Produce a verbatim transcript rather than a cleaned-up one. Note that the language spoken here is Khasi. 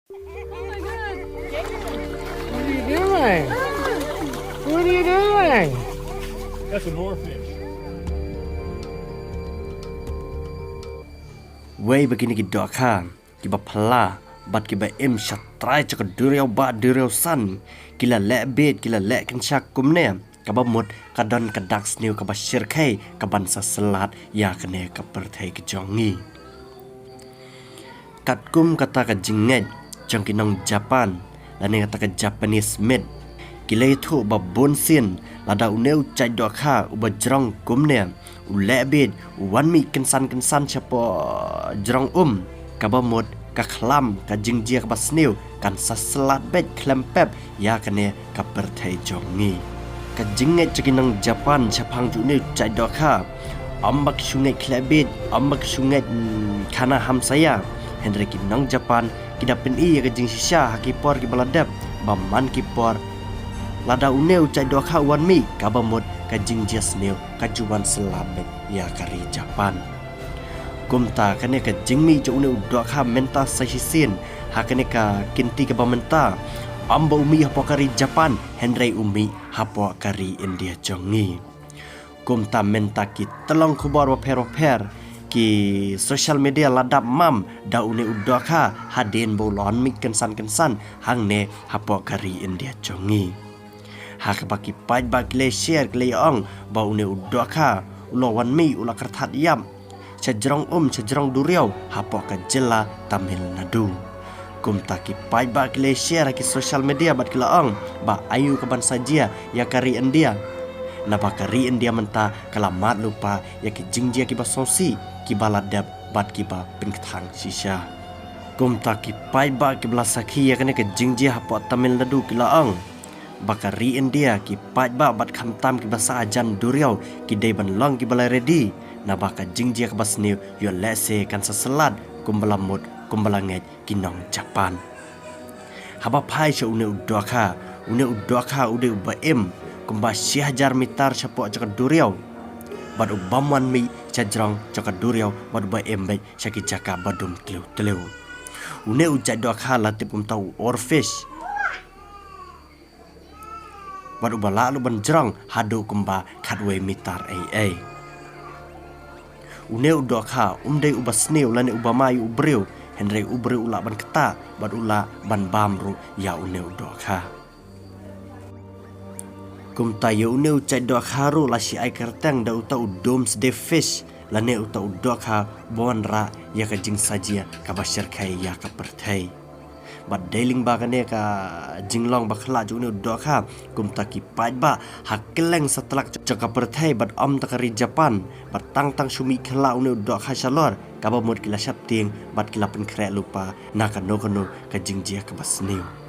What are you doing? What are you doing? That's an oarfish. Wei ba kine ki dohkha kiba phylla bad kiba im shatrai cha ka duriaw ba duriaw san, ki la leh beit, ki la leh kynshak kumne, kaba mut ka don ka dak sniew kaba shyrkhei kaban sa slat ïa kane ka pyrthei ka jong ngi. Katkum kata ka jingngeit jong ki nong Japan lane kata ka Japanese myth, ki la ïathuh ba bun sien lada une u jait dohkha uba jrong kumne u leh beit, u wan mih kynsan kynsan shapoh jrong um, kaba mut ka khlam, ka jingjia kaba sniew kan sa slat beit khlem pep ïa kane ka pyrthei jong ngi. Ka jingngeit jong ki nong Japan shaphang jong une u jait dohkha, ym ba ki shu ngeit khleh beit, ym ba ki shu ngeit, mm, khana hamsaïa. Hynrei ki nong Japan ki da pyni ïa ka jingshisha ha ki por kiba la dep, ba man ki por lada une u jait dohkha u wan mih, kaba mut ka jingjia sniew ka ju wan slat beit ïa ka ri Japan. Kumta kane ka jingmih jong une u dohkha mynta sa shisien ha kane ka kynti kaba mynta, ym ba u mih hapoh ka ri Japan, hynrei u mih hapoh ka ri India jong ngi. Kumta mynta ki tyllong khubor bapher bapher, ki social media la dap mam da une u dohkha hadien ba u la wan mih kynsan kynsan hangne hapoh ka ri India jong ngi. Ha kaba ki paidbah ki la share, ki la ong ba une u dohkha u la wan mih, u la kyrthat ïap sha jrong um, sha jrong duriaw hapoh ka jylla Tamil Nadu. Kumta ki paidbah ki la share ha ki social media bad ki la ong ba aiu kaban sa jia ïa ka ri India. Naba ka ri India mynta ka la mad lypa ïa ki jingjia kiba sngewsih, kiba la dep bad kiba pynkthang shisha. Kumta ki paidbah kiba la sakhi ïa kane ka jingjia hapoh Tamil Nadu ki la ong ba ka ri India, ki paidbah bad khamtam kiba sah hajan duriaw ki dei ban long kiba la ready, naba ka jingjia kaba sniew ïoh lehse kan sa slat kumba la mut, kumba la ngeit ki nong Japan. Haba phai sha une u dohkha, une u dohkha u dei uba im kumba shi hajar mitar shapoh jong ka duriaw, bad u bym wan mih sha jrong jong ka duriaw, bad uba im beit sha ki jaka ba dum tlew tlew. Une u jait dohkha la tip kumta u oarfish, bad uba lah lut ban jrong haduh kumba khatwei mitar ei ei. Une u dohkha um dei uba sniew lane uba ma ïa u briew, hynrei u briew u lah ban ktah bad u lah ban bam ruh ïa une u dohkha. Kumta ïa une u jait dohkha ruh la shi ai kyrteng da uta u doomsday fish, lane uta u dohkha ba wanrah ïa ka jingsajia kaba shyrkhei ïa ka pyrthei. Bad dei lyngba kane ka jinglong ba khyllah jong une u dohkha, kumta ki paidbah ha kylleng satlak jong ka pyrthei bad ym tang ka ri Japan, bad tang tang shu mih khyllah une u dohkha shalor, kaba mut ki la sheptieng bad ki la pynkhreh lypa na kano kano ka jingjia kaba sniew.